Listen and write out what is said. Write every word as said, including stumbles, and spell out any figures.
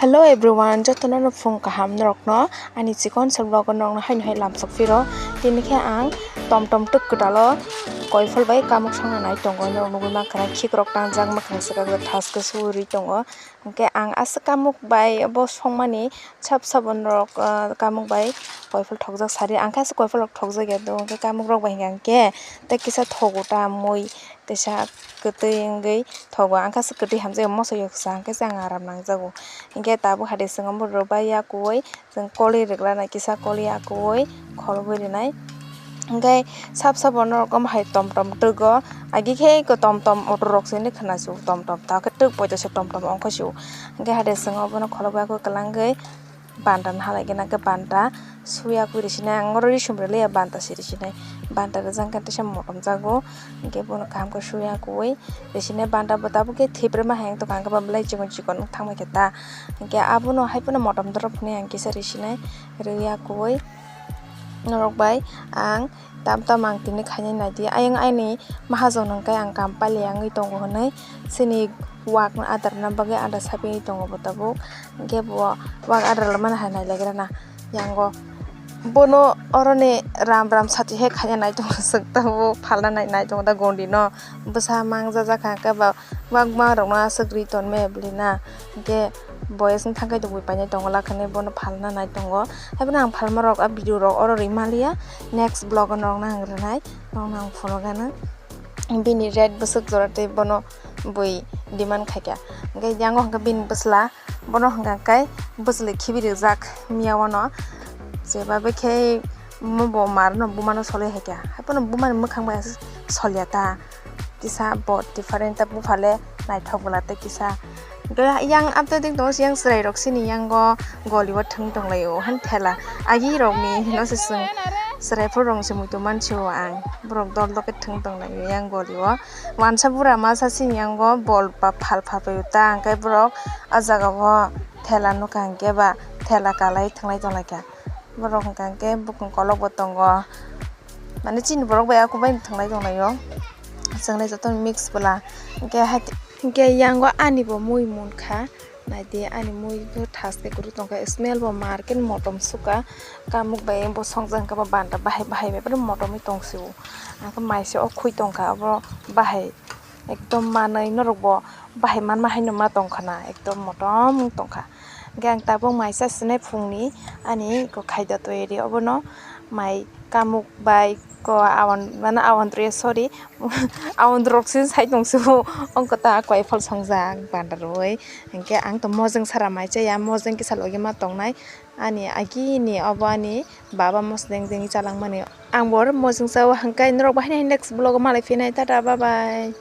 Hello everyone, jotono no phung kaham norokno ani chikon sal vlog o norokno haino hai lamsok phiro. Tini khe ang tom tom twk kwtalo koiphol bai kamuk songna nai tongo, norok nugwi mankha khikrok tangjak mwkhang swkakjak thas khe suri tongo. Hwnkhe ang aswk kamuk bai bo songmani sab sabo norok, ah, kamuk bai koiphol thokjak sari, ang khe aswk koiphol rok thokjak ya do, hwnkhe kamuk rok bai hwnkha hwnkhe tei kisa thogo ta mui. Teisa kwtwi wngwi thogo, ang khe aswk kwtwi hamjak moso yok sa, hwnkhe se ang aram nangjago. Hwnkhe tabuk hai de chwng omo rwbai ya kuwi, chwng koli rwglanai kisa koli ya kuwi kholobwi rwnai. Hwnkhe sab sabo norok omo hai tom tom twgo, agi khe ko tom tom auto rok se hinwi khwna se o tom tom, ta khe twk poito se tom tom ongkho se o. Hwnkhe hai de chwng obono kholobwi ya kuwi kwlangwi. Banta no halai gana khe banta suya kwi rw sinai, ang oro risum rw liya, banta se rw sinai, banta rwjak khe teisa motom jago, hwnkhe bono kaham khe suya kwi rw sinai, banta bo tabuk khe thip rwma hai wng tongkha, hwnkhe bo belai chikon chikon wng thangma khe ta, hwnkhe abono hai phano motom dorop hinwi ang kisa rw sinai, rwya kwi norok bai ang. Tam tam ang tini khainai naidi. Ayang aini mahajon hwnkhe ang kam pali wngwi tongo hwnwi chini wak no adar na bagwi ada sapingwi tongo bo tabuk. Hwnkhe bo wak adar lamani hai nailagrana yango. Bono oroni ram ram sati he khaina nai tongo swk tabuk phalna nai nai tongo da gondi no. Bwsa mangsa jakha hwnkhe ba. Wak ma rok no aswk ri ton me bwlwi na, hwnkhe boyes wng thang khe tubui painai tongo, lakhani bono phalna nai tongo. Haiphano ang phalma rok a video rok oro ri manliya, next vlog o norok no ang rwnai, norok no ang phunuk gana. Bini red bwswk jora tei bono bui demand khaikha, hwnkhe yango hwnkhe bini bwsla, bono hwnkha khe bwsli khibi rijak miya wano, jeba bwkhe mo bo mar no buma no solwi haikha, haiphano buma ni mwkhang bai aswk solya ta. Kisa bo different ta buphale naithok bwla tei kisa. Hwnkhe yang updating tongo, yang chwrai rok sini yango goli o thwng tonglaio han thela agi rok ni hino se chwng chwrai phuru rong se muitu mansi o ang, borok dol dol khe thwng tonglaio yang goli o. Wansa bura masa sini yango bol ba phal phal paio ta, hwnkhe borok o jaga o thela nukha hwnkhe ba thela kalai thwnglai tonglaikha. Borok hwnkha hwnkhe bukung kolok bo tongo. Mane chini borok bai aku bai thwnglai tonglaio. Chwnglai jotono mix bwla. Hwnkhe hai, hwnkhe yango ani bo mui munkha. Naidi ani mui bo thaste kwrwi tongkha. Smell bo mar khe motom sukha. Kamuk bai bo songjak hwnkhe bo banta bahai bahai bai phano motom wi tongsi o. Ang khe mai se o khui tongkha obo bahai. Ekdom manwi norok bo bahai manma haino ma tongkha na, ekdom motom wng tongkha. Hwnkhe ang tabuk mai cha sinai phungni ani iko khaida toyari obono mai kamuk bai ko awan mane awan rwya sorry awan rok se sai tong se bo ongko ta koiphal songjak banda rwi hwnkhe ang to mojeng sara mai chaya mojeng kisa logi ma tongnai ani agini obo ani baba mosodeng dengwi chalangmani ang bo oro mojeng chao hwnkhe norok bo haino next vlog o malai phinai tata bye bye.